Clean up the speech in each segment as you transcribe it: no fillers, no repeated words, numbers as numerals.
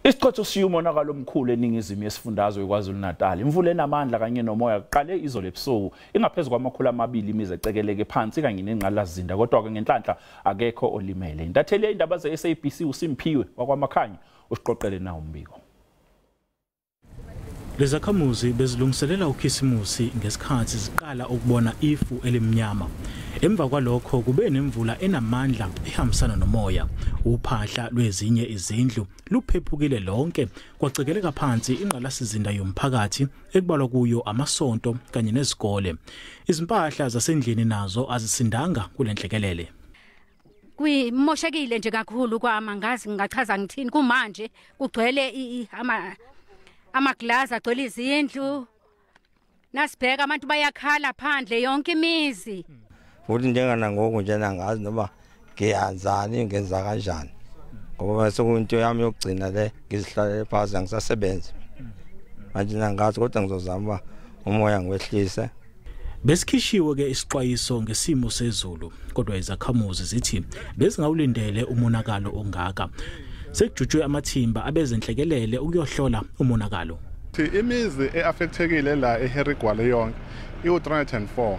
Isichotho siyumonakalo omkhulu eningizimu yesifundazwe KwaZulu-Natal. Imvula enamandla kanye nomoya kuqale izolo ebusuku. Ingaphezulu kwama-200 imizi ecekeleke phansi kanye nengqalasizinda, kodwa ke ngenhlanhla akekho olimele. Intatheli yeindaba ze-SABC uSimphiwe wakwaMakhanya usiqoqele na umbiko. Lezakhamuzi bezilungiselela uKhisimusi ngesikhathi ziqala ukubona ifu elimnyama. Emva kwalokho kube nemvula enamandla ehambisana nomoya. Uphahla lwezinye izindlu luphephukile lonke, kwacekeleka phansi ingqalasizinda yomphakathi ekubalwa kuyo amasonto kanye nezikole. Izimpahla zasendlini nazo azisindanga kulenhlekelele. Kuyimoshekile nje kakhulu kwama, ngazi ngingachaza ngithini. Kumanje kugcwele amaglass agcwele izindlu, nasibheka abantu bayakhala phandle yonke imizi. Futhi njengana ngoku nje nangazi noma ngiyanzani, ngenza kanjani, ngoba sekuyinto yami yokugcina le, ngizihlalele phansi angisasebenzi manje nangazi, kodwa ngizozama umoya ngiwehlise. Besikhishiwe ke isixwayiso ngesimo sezulu, kodwa izakhamuzi zithi bezingawulindele umonakalo ongaka. Sekujutshwe amathimba abezenhlekelele ukuyohlola umonakalo. Imizi eaffectekile la eHarry Gwala yonke iwu-304,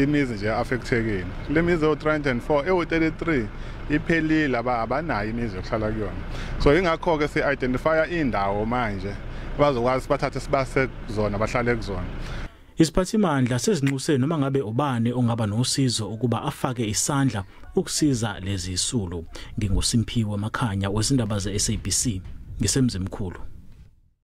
imizi nje affectekile. Le mizi ewu-304, ewu-33 iphelile, abanayo imizi yokuhlala kuyona. So ingakho ke si-identifya indawo manje bazokwazi bathathe sibase kuzona, bahlale kuzona. Isiphathimandla sezinxuse noma ngabe ubani ongaba nosizo ukuba afake isandla ukusiza lezi zisulu. NginguSimphiwe Makhanya wezindaba ze-SABC ngisemzimkhulu.